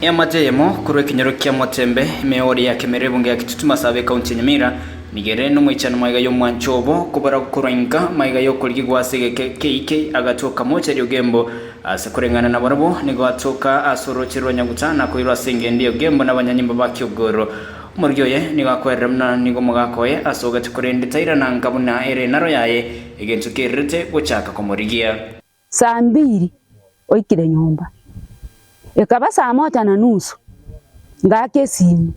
Eamate eyemo korwa ekenyoro kia Motembe, emeoori ya Kemera ebunge ya Kitutu Masaaba ekaunti ya Nyamira, nigo ere nomoichano magega y'omwancho obo kobora korwa inka magega y'okorigigwa ase egeka keike agatoka mochari Ogembo. Ase koreng'ana nabarabwo nigo atoka ase orooche rwa Nyaguta na koirwa ase engendo ya Ogembo nabanyanyimbo ba Kiogoro. Omorogi oye nigo akwerera buna nigo omogaka oye asogete korende tairana nka buna ere enaro yaye, egento kererete gochaka komorigia. Saa mbili oikire nyomba, ekaba saa moja na nusu ngaaka esimi,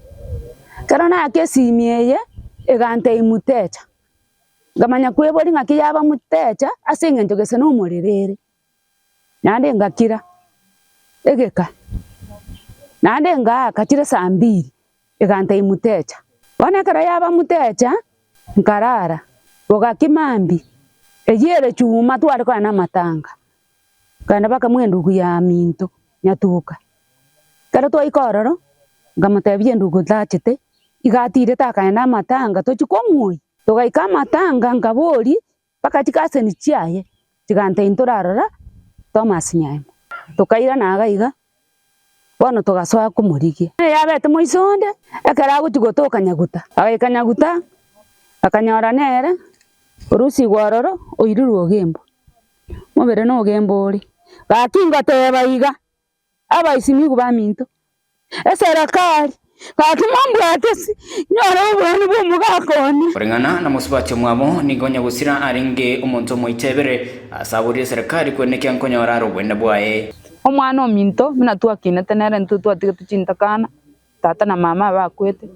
ekero naaka esimi eye, egantebia mutecha, nkamanya kweboria ng'aki yaba mutecha ase eng'encho gese na omorero ere, naende ngakira egeka, naende ngaaka chire saa mbili. Egantebia mutecha. Bono ekero yaba mutecha, nkarara, bogaki mambia, eyio ere chuma tware konya namatanga, nkagenda mpaka mwa endugu ya minto nyatuka. Ekero twaika ororo, nkamotebia endugu ntachete, iga atirete akaenda amatanga tochia komoyia. Togaika amatanga nkaboria, mpaka chikaseni chiaye chigantebia ntorarora Thomas Nyaemo. Tokairana iga iga, Bono togasoa komorigia. Yabete moiso onde, ekero agochia gotoka nyaguta, agaika nyaguta, akanyora nere orusigwe ororo oirirwe ogembo, mobere na ogembo ore. Gaki ngoteba iga, abaisimigu baminto, eserekari, gaki mombwate ase, nyore oboene bwa omogaka one. Koreng'ana na mosubati omwabo, nigo nyagusira arenge omonto omoitebere, ase aborire eserekari kwenekia nkonyora are oboene bwaye. Omwana ominto buna twakinete nere intwe twatigetwe chintakana, tata na mama abakwete,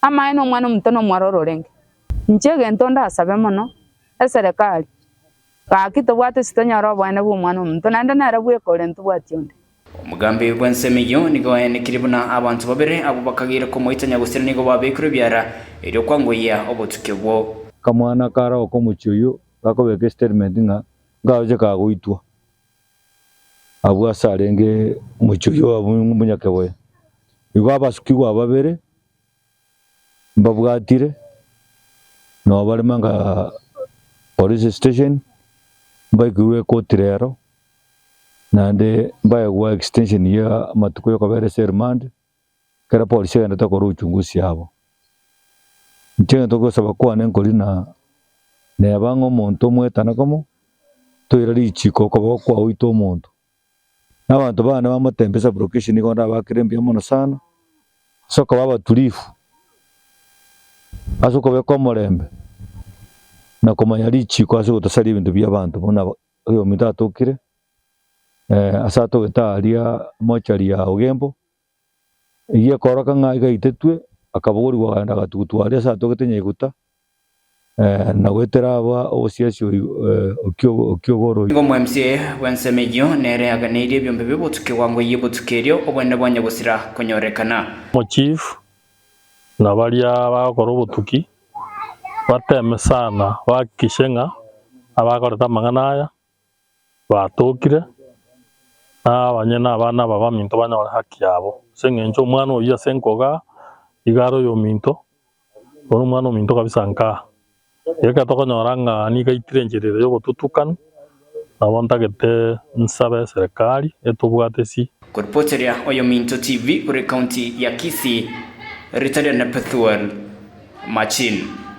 amaene omwana ominto nomwororo orenge. Inche egento ndasabe mono, eserekari, gaki tobwate ase tonyore oboene bwa omwana ominto naende nere bweka ore ntobwati onde. Omogambi bw'ensemo eyio nigo aenekirie buna abanto babere abwo bakageire komoita nyagusira nigo babekirwe ebiara, erio kwangoyia obotuki obwo. Akamwana kare okomochie oyio gakobeka estatement ng'a nkaroche kagoitwa. Abwo ase arenge omochie oyio omonyakeboya. Igo abasukigwa babere mbabwatire, nabo bare manga police station, mbaikirwe ekoti rero, naende mbaegwa extension ya amatuko ya okobera ase remand, ekero polisi egenderete gokora uchunguzi yabo. Inche egento ngosaba kwane nkori na neba ng'a omonto omwetane komo, toire richiko okoba okwaoita omonto. Na abanto bane bamotembe sub-location nigo ndabakere mbuya mono sana, ase okoba abatulifu, ase okobeka omorembe, na komanya richiko ase ogotasaria ebinto bia abanto buna oyominto atokire, ase atogete aria mochari ya Ogembo. Eyio ekoroka ng'a iga aitetwe, akabogorigwa akagenda agatugutwa aria ase atogete nyaiguta, na goetera aba obosiasi okiogoro. Nigo omo-MCA bw'ensemo eyio nere aganeirie ebiombe bi'obotuki bwango eyio botuki erio obonene bwa nyagosira konyorekana. Omochief na baria bagokora obotuki bateme sana bahakikishe ng'a abakorete amang'ana aya batokire, na abanyene abana aba baminto banyore haki yabo. Ase eng'encho omwana oyio ase nkogaa, iga are oyominto, bono omwana ominto kabisa nkaa. Iga ekero tokonyora ng'a nigo aitire enchera ere ya obotutukanu, nabo ntagete nsabe eserekari etobwate si. Koripoteria Oyominto TV korwa ekaunti ya Kisii, Rita riane Pethuel Machin.